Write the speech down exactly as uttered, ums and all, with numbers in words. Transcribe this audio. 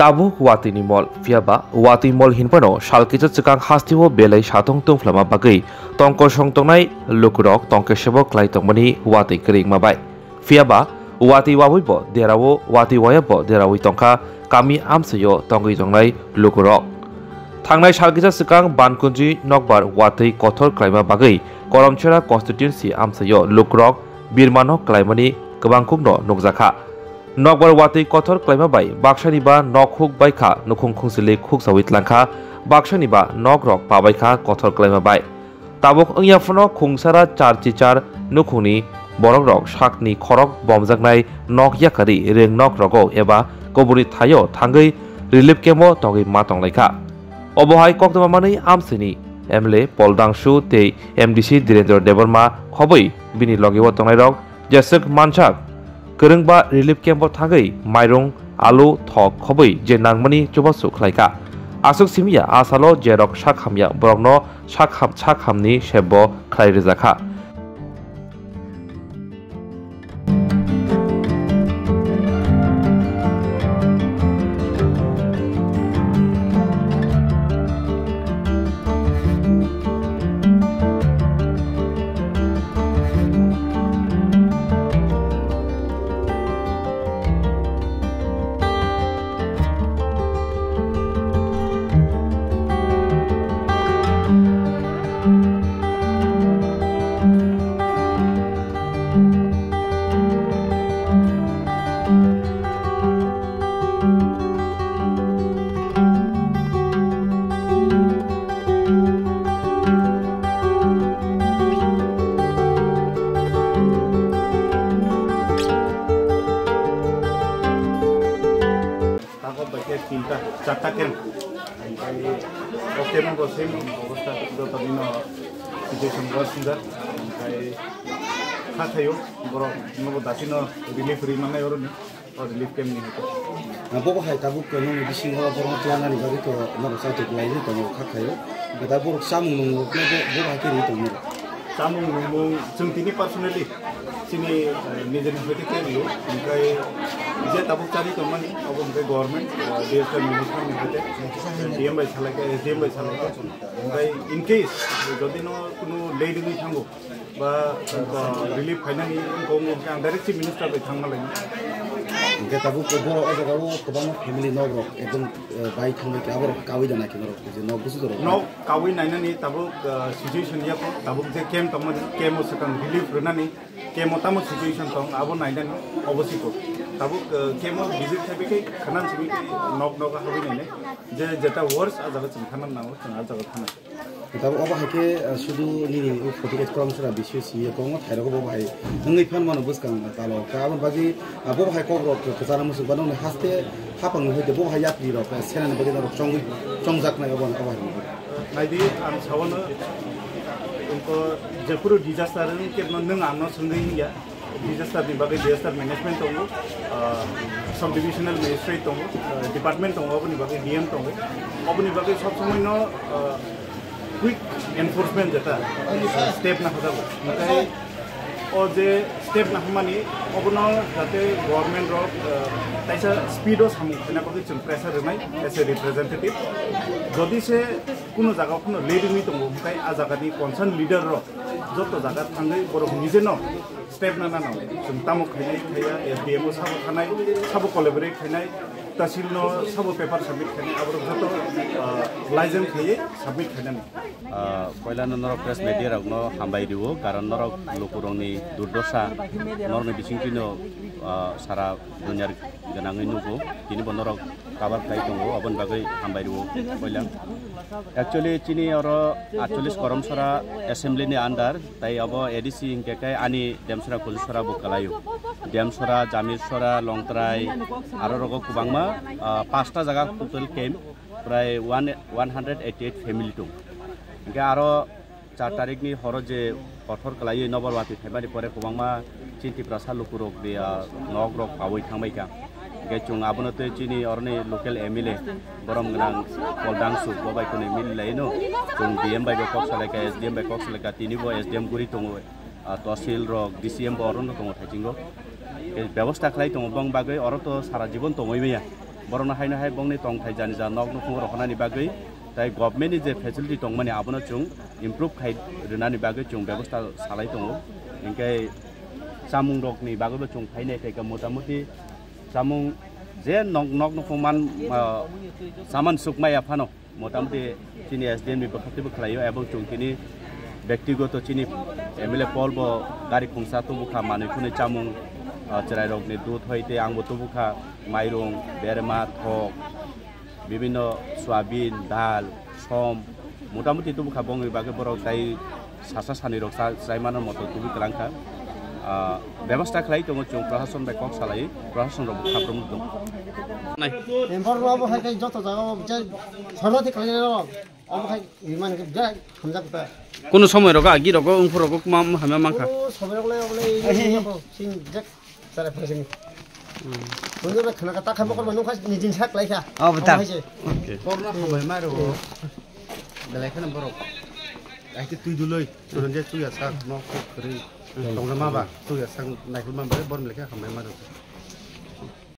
Tabuk watwi ni mol, phiya ba watwi mol hinphano sal kisa swkang hasteo belai satong tungphlama bagwi tongkosong tongnai lukurok tongkesebo klai tongmani watwi kwrwi wngma bai. Phiya ba watwi wawi bo derao, watwi waya bo derawi tongkha kami amchaio tongwi tongnai lukurok. Thangnai sal kisa swkang Bankunji nokbar watwi kothor klaima bagwi Koromchera constituency amchaio lukurok birmano klaimani kwbangkukno nukjakha. Nokbar watwi kothor klaima bai baksani ba nok huk bai kha, nukhung khungsili khuksawi tlangkha, baksani ba nokrok pabai kha kothor klaima bai. Tabuk wngya phano khungsara char chichar nukhungni borokrok sakni khorok bomjaknai nok yakarwi reng nok rogo eba kubuni thaio thangwi relief camp-o tongwi ma tonglaikha. Obo hai koktwma manwi amchaini M L A Paul Dangsu tei M D C Dhirendra Debbarma khobwi bini logeo tongnairok jeswk mansak kwrwngba relief camp-o thangwi mairung, alu, thok khobwi je nangmani chubachu khlaikha. Aswk simiya a salo jerok sak hamya borokno sak ham, sak hamni sebbo khlai rwjakha. Tago bai khe tinta, charta camp. Omo bo same obostha, joto dino situation worse wngkha. Kha thaio, borok nobo dasino relief rwi mannai oroni. O relief camp ni hwnkhe. Ah, bo bo hai tabuk ke nungni bisingo borok tlangnani bagwi to norok chaito belai no tongo kha khaio. Beda borok chamung nungmung khe bo, bo hai khe ri tongo. Chamung nungmung chwng tini personally chini, eh, nijeni hwnkhe khe rio. Hwnkhe je tabuk chari tongmani abo hwnkhe government, eh, D S W minister ni hwnkhe D M bai salaikha, S D M bai salaikha. Hwnkhe in case jodi no kunu late wngwi thango, ba, ba relief phainani wngkha, wngkha khe ang direct chief minister bai thangma lainai. Hwnkhe tabuk borok o jaga o kwbangma family nok rok ekdom, eh, bai thangbai khe aborok kawi da naikhe norok je nok busu jorok. Nok kawi nainani tabuk, eh, situation ya kho, tabuk je camp tongmani, camp o swkang relief rwnani, camp o tamo situation tong abo nainani obo siko. Tabuk, eh, camp o visit khaibai khe khwnan simi khe nok nok habwi nainai. Je jeta worst a jaga chwng thana nango, chwng a jaga thana. Tabuk obo hai khe, ah, sudu nini o forty eight Koromsora B C O simi ya kongma thairogo bo bahai wngwi phan mano bwskang talo. Ka aboni bagwi, ah, bo bahai kok rok kwchana muchung ba nokni haste hapang ni hoite bo bahai yapri rok, ah, senani bagwi norok chongwi chongjaknai obo, obo hai. Naidi ang sawano, wngkha jephuru disaster wng khe nwng ano swngwi wngya. Disaster ni bagwi disaster management tongo, ah, subdivisional magistrate tongo, ah, department tongo, oboni bagwi D M tongo. Oboni bagwi sob somoi no, ah, quick enforcement jeta, ah, step na hajago. Hwnkhe o je step na hwnmani obono jate government rok, ah, taisa speed o samung khaina bagwi chwng pressure rwnai as a representative. Jodi se kuno jaga o kuno late wngwi tongo, hwnkhe a jaga ni concern leader rok joto jaga thangwi borok nije no step na nang. Chwng tamo khainai khaiya, S D M o sabo thanai, sabo collaborate khainai, tahsil no sabo paper submit khainai, aborok joto, ah, license khaiwi submit khainani. Ah, poila no norok press media rok no hambai rio, karon norok lukurok ni durdosa, norok ni bisingtwi no, ah, sara dunya gwnangwi nugo, tini bo norok cover khlai tongo, oboni bagwi hambai rio poila. Actually, chini oro atchollish Koromsora assembly ni under, tai abo A D C hinkhe khe ani Demsora, Kulusora bo kwlaio. Demsora, Jamirsora, Longtrai, aro rogo kwbangma, ah, pasta jaga total camp, prai one, one hundred eighty eight family tong. Hinkhe aro char tarikni horo je kothor kwlaiwi nokbar watwi phaimani pore kwbangma chini Tiprasa lukurok de, ah, nokrok pawi thangbaikha. Hinkhe chwng abono tei chini oroni local M L A borom gwnang Paul Dangsu bo bai kwnwi mili laino. Chwng D M bai bo kok salaikha, S D M bai kok salaikha, tini bo S D M guri tongo, ah, tosil rok, D C M bo orono tongo thaichingbo. Hinkhe bebosta khlai tongo bong bagwi oro to sara jibon tongwi maya. Borokno haino hai bongni tongthai jani ja nok nukhung rohornani bagwi tai government ni je facility tongmani abono chwng improve khai rwnani bagwi chwng bebosta salai tongo. Hinkhe chamung rokni bagwibo chwng phainai khaikha motamuti chamung je nok, nok nukhung man, ah, saman sukmaya phano motamuti chini S D M ni bwkhaktwibo khlaio, ebong chwng tini bektigoto chini M L A Paul bo gari khungsa tubukha, manwi khwnwi chamung, ah, chwrairokni dudh hoite angbo tubukha, mairung, berma, thok, bibinno soyabin, dal, som, motamuti tubukha, bongni bagwi borok tai sasa sanirok cha-, chaimano moto tubui kwlangkha. Ah, bebosta khlai tongo chwng, prashason bai kok salai, prashason rok khaprwng tong. Nai. Empor rok bo hai khe joto jaga o je soroti khlai rok, omo hai rimani khe birat hamjak ta. Kuno somoi rogo agi rogo ungkhu rogo kuma hamya mankha. O somoi rok le, le, le, le, sing jak sara phasing. Bunjo be khana ka ta kha mokol manu kha nijin sak lai kha. Oh, betul. Omo hai se. Oke. Korna khambai ma rw. Belai kheno borok. Aite twi duloi, suran je twi asak, nok kok kri. Tongna ma ba, twi asak, naikul ma ba, bor melekha khambai ma rw.